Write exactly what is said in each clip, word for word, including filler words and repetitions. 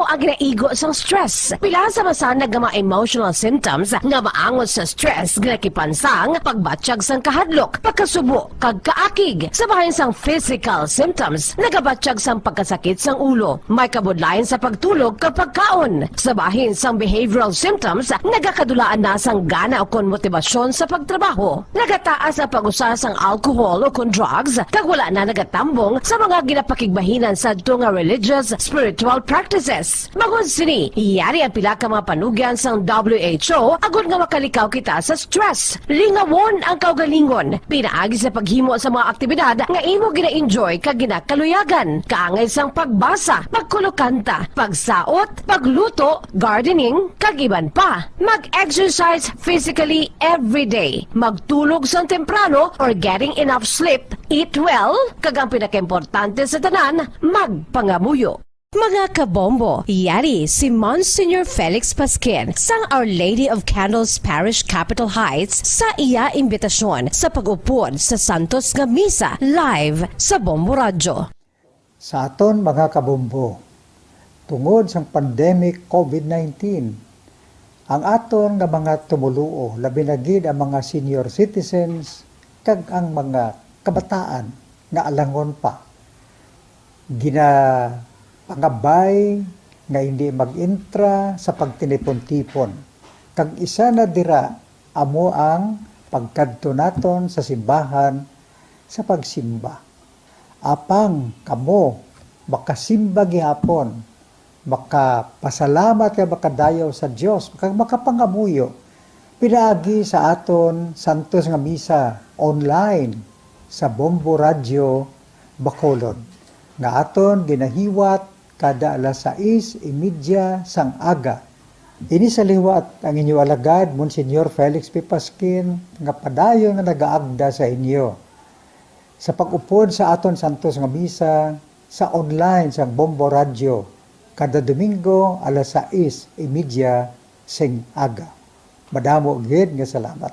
Ang ginaigo sang stress. Pila sa masanag nga mga emotional symptoms nga maangot sa stress, ginakipansang, pagbatyag sang kahadlok, pagkasubo, kag kaakig. Sa bahin sang physical symptoms, nagabatyag sang pagkasakit sang ulo, may kabudlayan sa pagtulog kag pagkaon. Sa bahin sang behavioral symptoms, nagakadulaan na sang gana ukon motibasyon sa pagtrabaho. Nagataas ang pag-usa sang alcohol ukon drugs, kag wala na nagatambong sa mga ginapakigbahinan sadto nga religious, spiritual practices. Bangod sini, yari ang pila ka mga panugyan sang W H O agod nga makalikaw kita sa stress. Lingawon ang kaugalingon pinaagi sa paghimo sa mga aktibidad nga imo gina-enjoy kag ginakaluyagan, kaangay sang pagbasa, pagkulokanta, pagsaot, pagluto, gardening, kag iban pa. Mag-exercise physically every day. Magtulog sang temprano or getting enough sleep, eat well, kag ang pinakaimportante sa tanan, magpangamuyo. Mga kabombo, yari si Monsignor Felix Pasquin sang Our Lady of Candles Parish, Capitol Heights, sa iya imbitasyon sa pag-upod sa santos nga misa live sa Bombo Radyo. Sa aton mga kabombo, tungod sang pandemic COVID nineteen, ang aton nga mga tumoluo, labi na gid ang mga senior citizens kag ang mga kabataan nga alangon pa, ginapangabay nga hindi mag-entra sa pagtinipon-tipon, kag isa na dira amo ang pagkadto naton sa simbahan sa pagsimba. Apang kamo makasimba gihapon, makapasalamat kag makadayaw sa Dios, kag makapangamuyo pinaagi sa aton santos nga misa online sa Bombo Radyo Bacolod, nga aton ginahiwat kada alas sais y media sang aga. Ini sa liwat ang inyo alagad, Monsignor Felix P. Pasquin, nga padayon nga nagaagda sa inyo sa pag-upod sa aton santos nga misa sa online sang Bombo Radyo kada Domingo alas sais y media sing aga. Madamo gid nga salamat.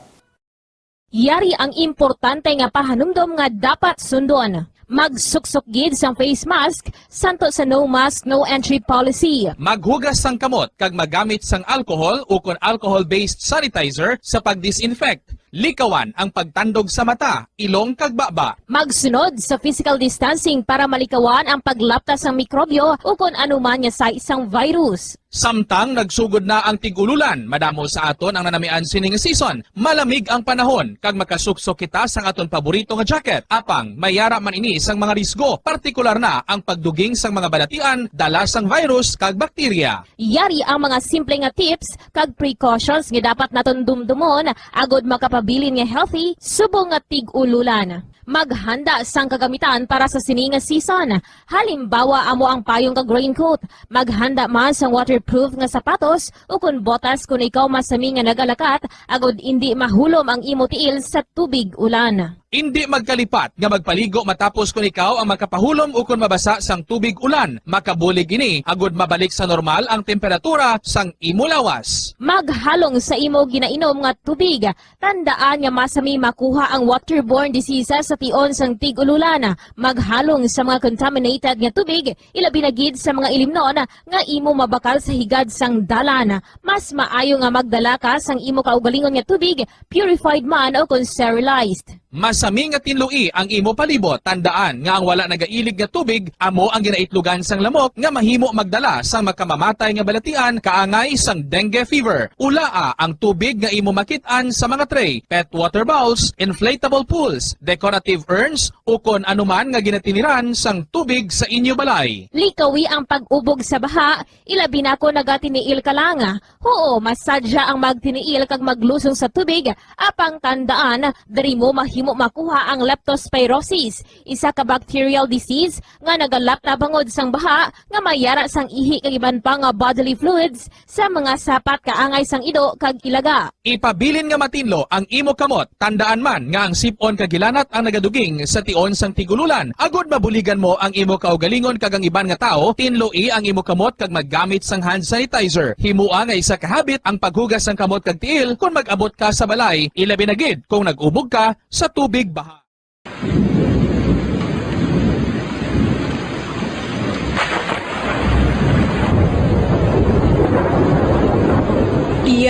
Yari ang importante nga pahanumdom nga dapat sundon. Magsuksok gid sang face mask, santo sa no mask, no entry policy. Maghugas sang kamot kag magamit sang alcohol ukon alcohol-based sanitizer sa pag-disinfect. Likawan ang pagtandog sa mata, ilong kag baba. Magsunod sa physical distancing para malikawan ang paglapta sang mikrobyo ukon anuman nga sais sang virus. Samtang nagsugod na ang tig-ululan, madamo sa aton ang nanamian sini nga season. Malamig ang panahon, kag makasuksok kita sang aton paborito nga jacket. Apang, may yara man ini sang mga risgo, partikular na ang pagduging sang mga balatian, dala sang virus kag bakterya. Yari ang mga simple nga tips kag precautions nga dapat naton dumdumon agod makapabilin nga healthy subong nga tig-ululan. Maghanda sang kagamitan para sa sini nga season. Halimbawa, amo ang payong kag raincoat. Maghanda man sang waterproof nga sapatos ukon botas kon ikaw masami nga nagalakat, agod indi mahulom ang imo tiil sa tubig ulan. Indi magkalipat nga magpaligo matapos kon ikaw ang makapahulom ukon mabasa sang tubig ulan. Makabulig ini agod mabalik sa normal ang temperatura sang imo lawas. Maghalong sa imo ginainom nga tubig. Tandaan nga masami makuha ang waterborne diseases sa tion sang tig-ululan. Maghalong sa mga contaminated nga tubig, ilabi na gid sa mga ilimnon nga imo mabakal sa higad sang dalan. Mas maayo nga magdala ka sang imo kaugalingon nga tubig, purified man o kon sterilized. Masami nga tinloi ang imo palibot. Tandaan nga ang wala nagailig nga tubig amo ang ginaitlogan sang lamok nga mahimo magdala sang makamamatay nga balatian kaangay sang dengue fever. Ulaa ang tubig nga imo makit-an sa mga tray, pet water bowls, inflatable pools, decorative urns, ukon anuman nga ginatiniran sang tubig sa inyo balay. Likawi ang pag-ubog sa baha, ilabi na kon nagatiniil ka lang. Huo, masadya ang magtiniil kag maglusong sa tubig, apang tandaan, diri mo mahimo makuha ang leptospirosis, isa ka bacterial disease nga nagalapta bangod sang baha nga may yara sang ihi kag iban pa nga bodily fluids sa mga sapat kaangay sang ido kag ilaga. Ipabilin nga matinlo ang imo kamot. Tandaan man nga ang sip-on kag hilanat ang nagaduging sa tion sang tig-ululan. Agod mabuligan mo ang imo kaugalingon kag ang iban nga tawo, tinloi ang imo kamot kag maggamit sang hand sanitizer. Himoa nga isa ka habit ang paghugas sang kamot kag tiil kon mag-abot ka sa balay, ilabi na gid kon nag-ubog ka sa tubig baha.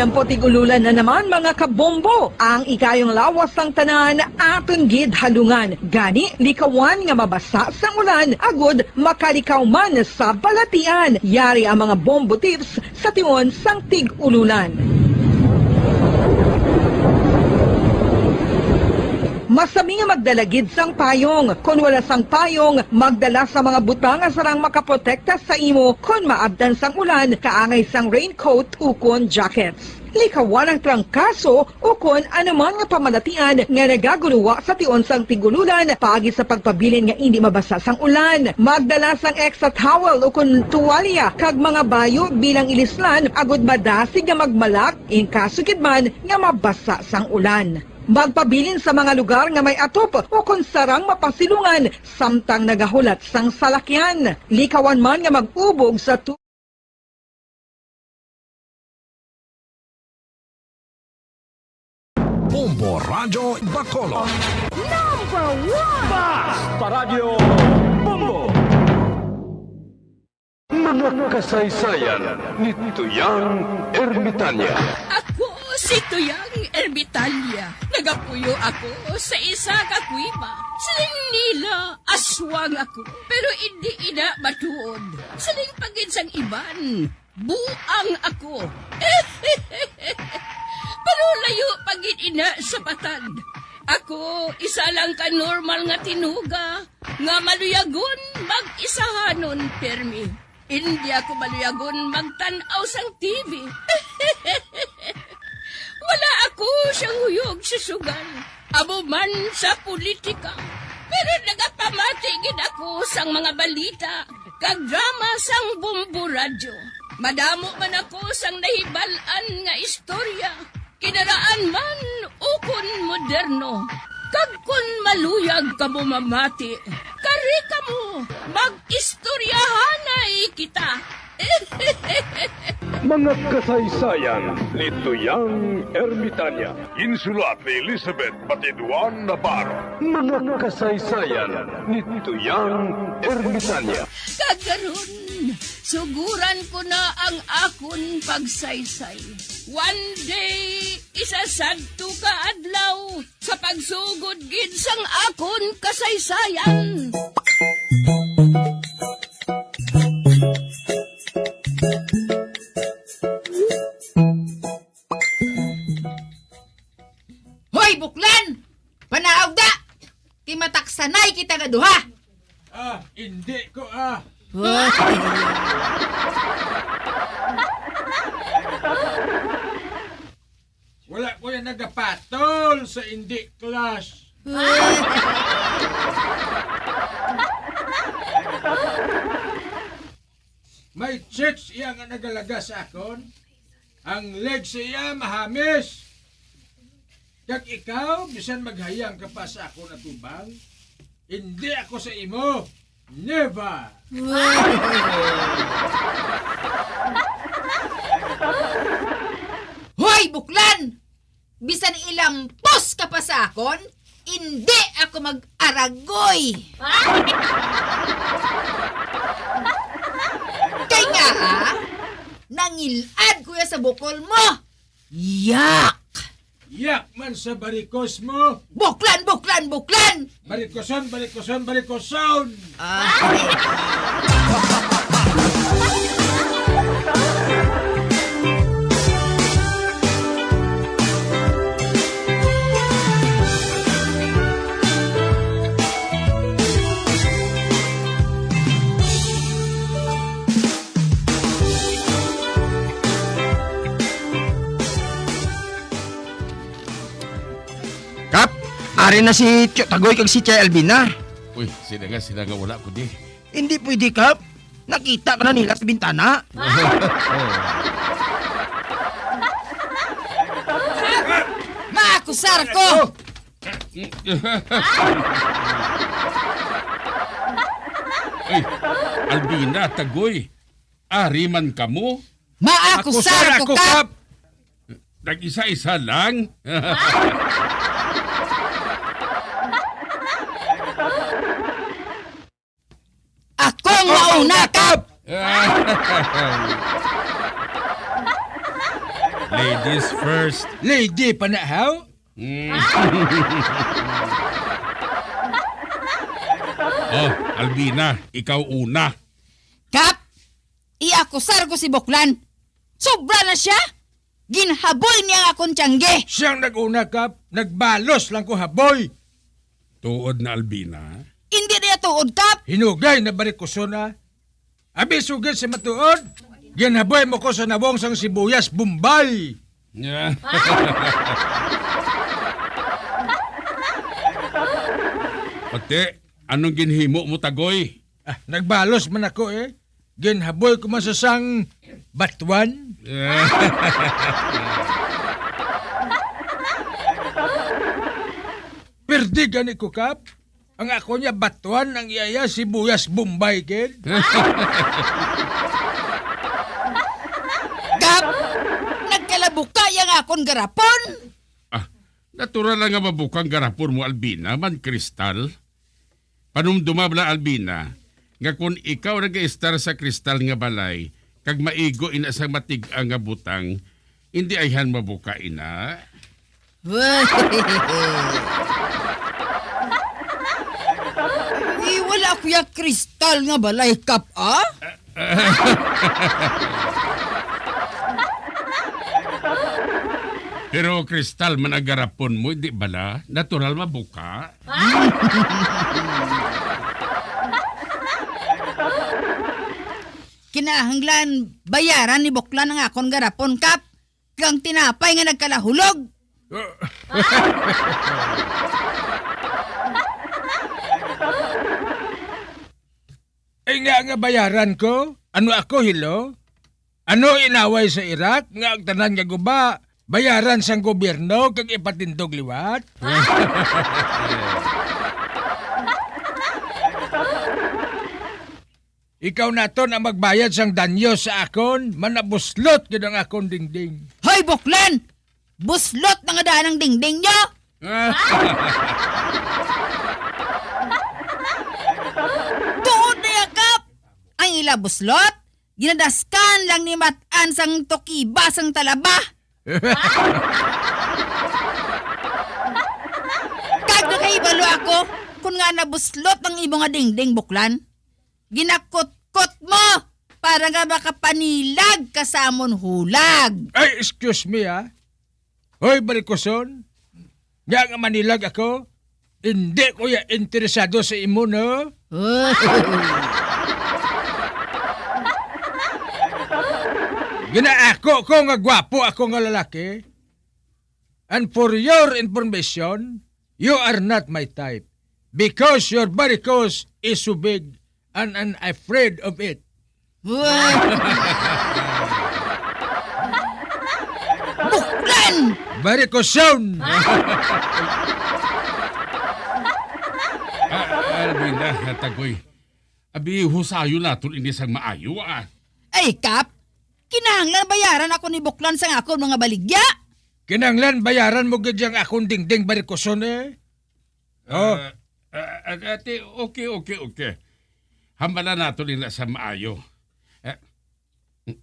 Tiyempo tig-ululan na naman, mga kabombo. Ang ikayong lawas sang tanan aton gid halungan. Gani, likawan nga mabasa sang ulan agud makalikaw man sa balatian. Yari ang mga bombo tips sa tion sang tig-ululan. Masami nga magdala gid sang payong. Kon wala sang payong, magdala sa mga butang nga sarang makaprotekta sa imo kon maabtan sang ulan, kaangay sang raincoat ukon jackets. Likawan ang trangkaso ukon anuman nga pamalatian nga nagaguluwa sa tion sang tig-ululan paagi sa pagpabilin nga indi mabasa sang ulan. Magdala sang extra towel ukon tuwalya kag mga bayo bilang ilislan agud madasig nga magmalak in kaso gid man nga mabasa sang ulan. Magpabilin sa mga lugar nga may atop ukon sarang mapasilungan samtang nagahulat sang salakyan. Likawan man nga mag-ubog sa tu- Bombo Radyo Bacolod. Number one! Basta Radyo Bombo! Mga kasaysayan ni Tuyang Ermitanya. Ako si Tuyang Ermitanya. Nagapuyo ako sa isa ka kuweba. Siling nila, aswang ako, pero indi ina matuod. Siling pa gid sang iban, buang ako. Pero layo pa gid ina sa patad. Ako, isa lang ka normal nga tinuga nga maluyagon mag-isahanon, permi. Indi ako maluyagon magtan-aw sang T V. Wala ako siyang huyog sa sugal, amo man sa politika. Pero nagapamati gid ako sang mga balita kag drama sang Bombo Radyo. Madamo man ako sang nahibal-an nga istorya, kinaraan man ukon moderno. Kag kon maluyag kamo mamati, kari kamo, mag-istoryahanay kita. Mga kasaysayan ni Tuyang Ermitanya. Ginsulat ni Elizabeth Batiduan Navarro. Mga kasaysayan ni Tuyang Ermitanya. Kag karon, suguran ko na ang akon pagsaysay. One day, isa sadto ka adlaw, sa pagsugod gid sang akon kasaysayan. Hoy, Buklan! Panaog da! Kay mataksanay kita nga duha! Ah, indi ko, ah. What? Wala ko yan nagapatol sa indi class. May chicks iya nga nagalaga sa akon. Ang leg sa iya mahamis. Kag ikaw, bisan maghayang ka pa sa akon atubang, indi ako sa imo. Never! Hoy, Buklan! Bisan ilampos ka pa sa akon, indi ako mag-aragoy! Kay nga, ha? Nangilad ko ya sa bukol mo! Yak! Yak man sa barikos mo! Buklan, buklan, buklan! Barikoson, barikoson, barikoson! Ah. Kap, ari na si Tio Tagoy kag si Tia Albina. Uy, sila nga, sila nga wala ko di. Hindi pwede, Kap. Nakita ka na nila sa bintana. Maakusar ko! Ay, Albina, Tagoy, ari man kamo? Maakusar ko, Kap! Nag-isa-isa lang? Akong mauna, Kap! Ladies first. Lady pa na, haw? Mm. Oh, Alvina, ikaw una. Kap, iakusar ko si Buklan. Sobra na siya. Ginhaboy niya ang akon tiyangge. Siyang nag-una, Kap. Nagbalos lang ko haboy. Tuod na, Alvina? Hindi niya tuod, Kap. Hinugay na barikuson, ah. Abi, sugid sa matuod, ginhaboy mo ko sa nawong sang sibuyas Bombay. Yeah. Pati, anong ginhimo mo, Tagoy? Ah, nagbalos man ako, eh. Ginhaboy ko man sa sang batuan. Yeah. Perdi gani ko, Kap. Ang ako niya batuan, ang iya iya sibuyas Bombay, kid. Kap, nagkalabuka yang akon garapon. Ah, natural lang nga mabukang garapon mo, Alvina, man Kristal. Panumduma bala, Alvina, nga kon ikaw nag-estar sa Kristal nga balay kag maigo ina sang matig-a nga butang, indi ayhan mabuka ina. Eh, wala ako ya Kristal nga balay, Kap, ah? Pero Kristal man ang garapon mo, di bala? Natural mabuka. Kinahanglan bayaran ni Buklan ang akon garapon, Kap, kag ang tinapay nga nagkalahulog. Ay nga, nga bayaran ko? Ano ako, hello? Ano inaway sa Iraq nga ang tanan nga guba bayaran sang gobyerno kag ipatindog liwat? Ikaw naton ang magbayad sang danyo sa akon, manabuslot gid ang akon dingding. Hoy, Buklan! Buslot na nga daan ang dingding nyo! Tuod na yakap! Ang ila buslot, ginadaskan lang ni Matan sang tukiba sang talaba. Kag nakahibalo ako kun nga nabuslot ang imo nga dingding, Buklan. Ginakutkot mo para nga makapanilag ka sa amon hulag. Ay, excuse me, ah. Hoy, Barikoson, nga nga manilag ako, hindi ko ya interesado sa imo, no? Ginaako ko nga gwapo ako nga lalaki. And for your information, you are not my type because your varicose is so big and I'm afraid of it. Buklan! Varicose zone! Ah, Alvina, Tagoy. Abi, husayon naton ini sang maayo, ah. Ay, Kap, kinahanglan bayaran ako ni Buklan sang akon mga baligya. Kinahanglan bayaran mo gid yang akon dingding barikoson, eh. Oh. Ah, ah, ah, ate, okay, okay, okay. Hambala naton ina sa maayo. Ah, mm,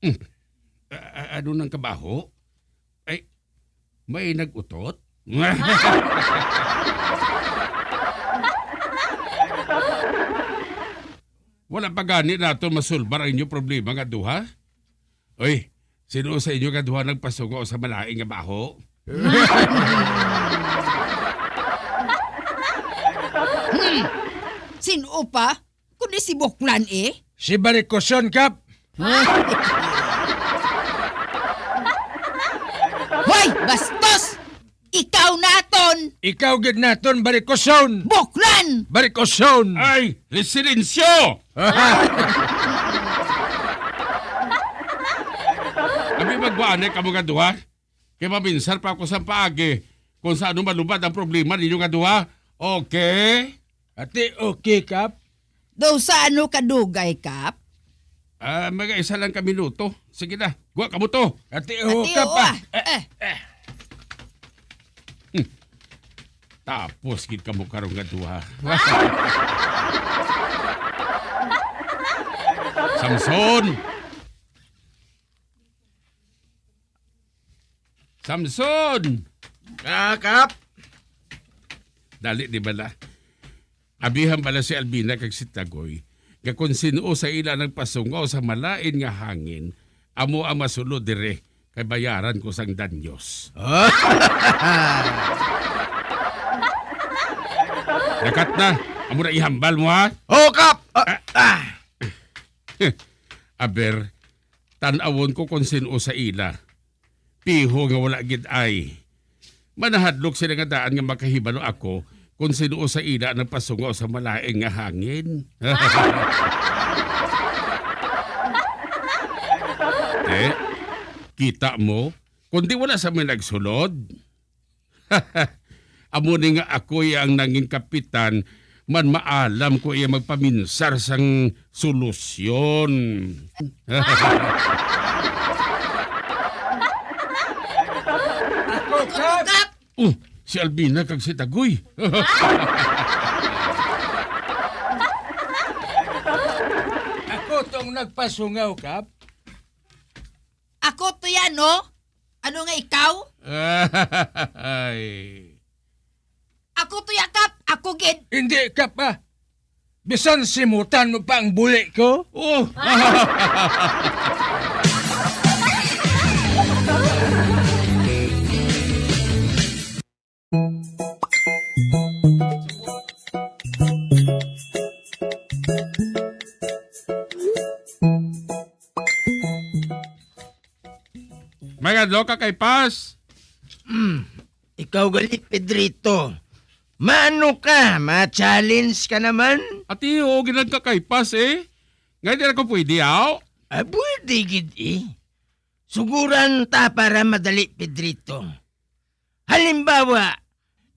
mm. Ah, ah, ano nang kabaho? Ay, may nag-utot? Wala pa gani naton masulbar ang inyo problema nga duha? Oy, sino sa inyo nga duha nagpasugo sa malain nga baho? Hmm. Sino pa? Kundi si Buklan, eh. Si Barikoson, Kap. Hoy, bastos! Ikaw naton! Ikaw gid naton, Barikoson! Buklan! Barikoson! Ay, silensyo! Abi, magwaanay kamo nga duha. Kay maminsar pa ako sa paagi kung sa ano malubad ang problema ninyo nga duha. Okay? Ati, okay, Kap? Daw sa ano kadugay, Kap? Ah, mga isa lang ka minuto. Sige na, guwa ka mo to. Ati, oo, Ati, Kap, oo, ah. Ah. Eh, eh. Hmm. Tapos gid kamo karon nga duha. Samson! Samson! Ah, Kap? Dali, di bala? Abihan bala si Albina kag si Tagoy nga kon sin-o sa ila nagpasungaw sa malain nga hangin, amo ang masulod dire, kay bayaran ko sang danyos. Nakat na, amo na ihambal mo, ha? Oh, Kap! Ah, ah. Aber, tan-awon ko kon sin-o sa ila. Piho nga wala gid ay. Manahadlok sila nga daan nga makahibalo ako kon sin-o sa ila nagpasungaw sa malain nga hangin. Eh, kita mo, kundi wala sa may nagsulod. Amo ni nga ako iya ang nangin kapitan, man maalam ko iya magpaminsar sang solusyon. Ako, Kap! Oh, si Albina kag si Tagoy. Ako tong nagpasungaw, Kap. Ako to yan, no? Ano nga ikaw? Ay. Ako to ya, Kap. Ako gid. Hindi, Kap, ah. Bisan simutan mo pa ang buli ko. Oh. May adlaw ka kay Pas. Mm. Ikaw gali, Pedrito. Maano ka? Ma-challenge ka naman? Ati, oo, ginag ka kay Pas, eh. Ngay di na ko pwede, aw? Ah, pwede gid, eh. Suguran ta para madali, Pedrito. Halimbawa,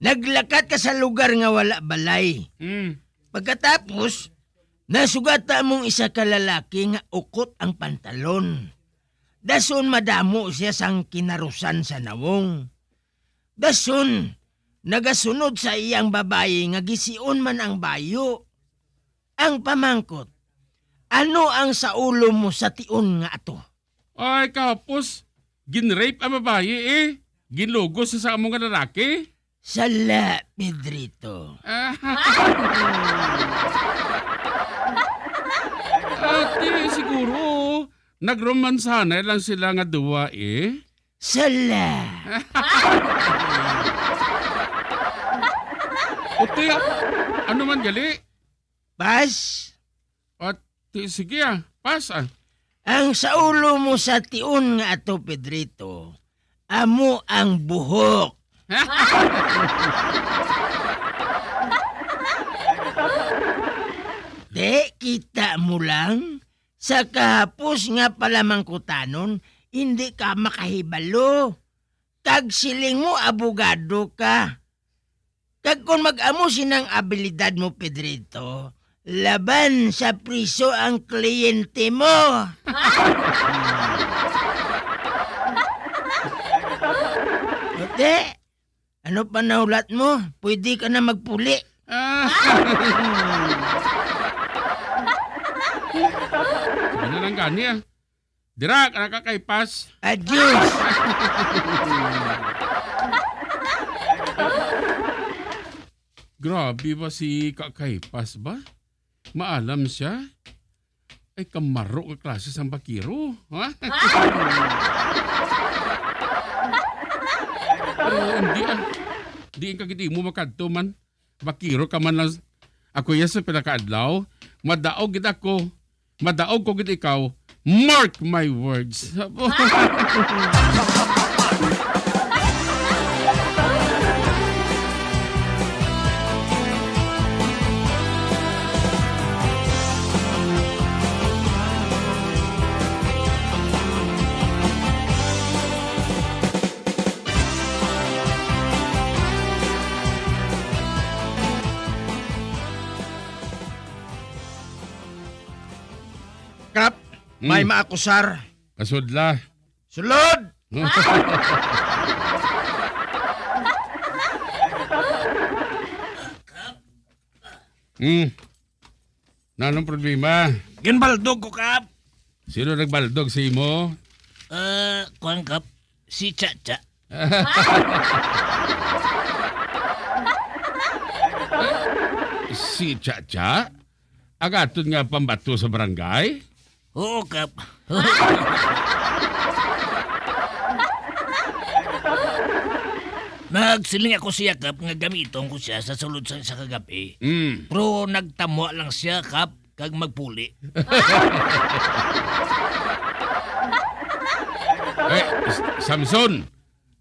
naglakat ka sa lugar nga wala balay. Mm. Pagkatapos, nasugata mong isa ka lalaki nga ukot ang pantalon. Dason madamo siya sang kinarusan sa nawong. Dason, nagasunod sa iyang babayi nga gision man ang bayo. Ang pamangkot, ano ang sa ulo mo sa tion nga ato? Ay, kahapos, ginrape ang babayi, eh. Ginlugos sa amo nga lalaki. Sala, Pedrito. Ah. Ati, siguro, nagromansahan lang sila nga duwa, eh. Sala. Uti, ah. Ano man gali? Pas. At ti-, sige, ah. Pas, ah. Ang sa ulo mo sa tion nga ato, Pedrito, amo ang buhok. Te, kita mo lang, sa kahapos nga palamangkutanon, hindi ka makahibalo. Kag siling mo, abogado ka. Kag kon mag-amo sinang abilidad mo, Pedrito, laban sa priso ang kliyente mo. Ate, ano pa nahulat mo? Pwede ka na magpuli. Ah. Ano lang gani, ah? Dira, kana ka kay Pas. Adios! Grabe ba si Kakay Pas ba? Maalam siya? Ay, kamaro nga klase sang bakiro, ha? Pero hindi, ah. Di ka gid mo makadto man. Bakiro ka man lang. Ako, yes, sa pinakaadlaw, madaog gid ako. Madaog ko gid ikaw. Mark my words. Kap, may Hmm. maakusar. Kasudla. Sulod! Hmm. Nanong problema? Ginbaldog ko, Kap. Sino nagbaldog sa imo? Ah, kuwan, Kap. Si Chacha. Si Chacha? Ang aton nga pambato sa barangay? Oo, Kap. Nagsiling ako siya, Kap, nga gamiton ko siya sa sulod sang isa ka gab-i. Mm. Pero nagtamwa lang siya, Kap, kag magpuli. Eh, S-, Samson,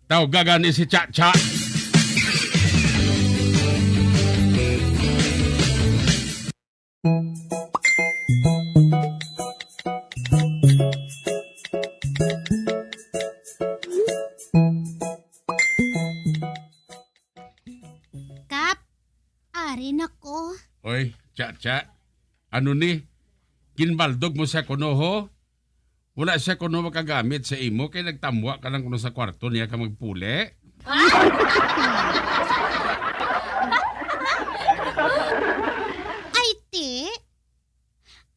tawga gani si Chacha. Kap, ari na ko. Oy, Chacha. Ano ni? Ginbaldog mo siya kuno, ho? Wala siya kuno makagamit sa imo kay nagtamwa ka lang kuno sa kwarto niya ka magpuli? Ay, ti.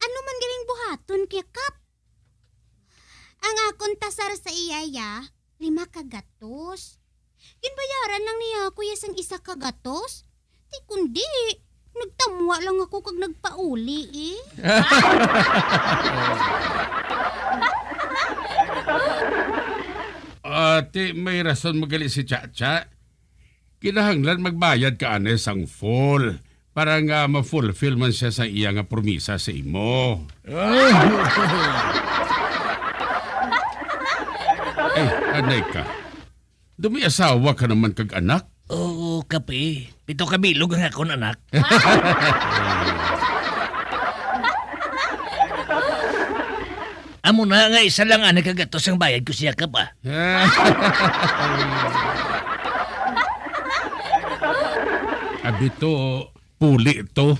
Ano man galing buhaton kay Kap? Ang akon tasar sa iya, ya, lima ka gatos. Ginbayaran lang niya ako ya sang isa ka gatos. Ti kundi, nagtamwa lang ako kag nagpauli, eh. Ati, may rason magali si Chacha. Kinahanglan magbayad ka ani sang full para nga ma-fulfill man siya sa iya nga promisa sa imo. Eh, anay ka. Daw may asawa ka naman kag anak? Oo, Kap. Pito ka bilog ang akon anak. Amo na nga isa lang ani ka gatos ang bayad ko siya, Kap, ah. Abi to, puli to.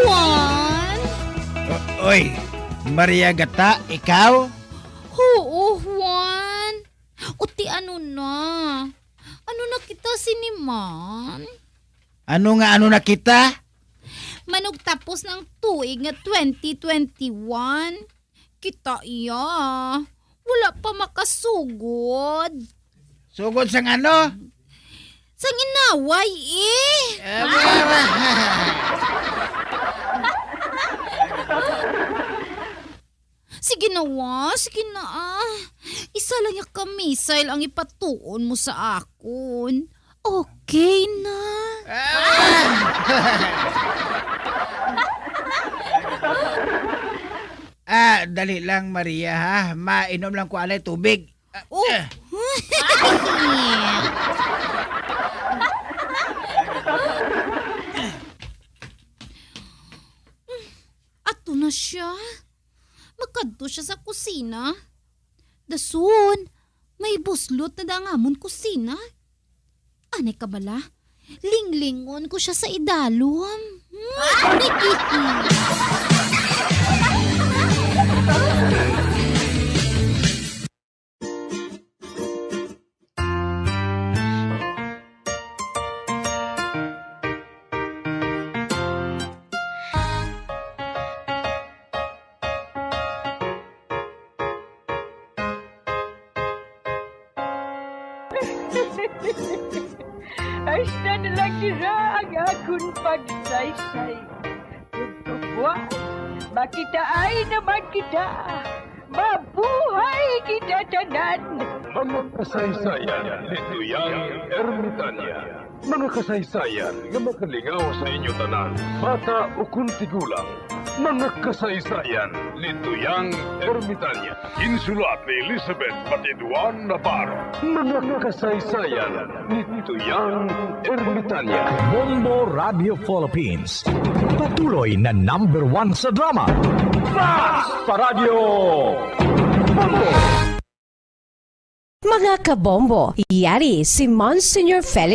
Juan? O-, oy, Maria Gata, ikaw? Huo, Juan. O ti ano na? Ano na kita sini man? Ano nga ano na kita? Manugtapos ng tuig nga twenty twenty-one. Kita iya. Wala pa makasugod. Sugod sang ano? Sang inaway, eh. Ah, wa-, wa-, Sige na, wa. Sige na, ah. Isa lang ya ka missile ang ipatuon mo sa akon. Okay na. Ah! Ah, dali lang, Maria, ha? Mainom lang ko anay tubig. Ah, Oh. eh. Ato na siya. Makadto siya sa kusina. Dason, may buslot na da ang amon kusina. Anay ka bala? Linglingon ko siya sa idalom. Hasta na lang dira ang akon pagsaysay. Ug kabuas, makitaay naman kita. Mabuhay kita tanan! Mga kasaysayan ni Tuyang Ermitanya. Mga kasaysayan nga makalingaw sa inyo tanan, bata ukon tigulang. Mga kasaysayan ni Tuyang Ermitanya. Ginsulat ni Elizabeth Patiduan Navarro. Mga kasaysayan ni Tuyang Ermitanya. Bombo Radio Philippines. Patuloy na number one sa drama. Fast Paradyo! Bombo! Mga kabombo, yari si Monsignor Felix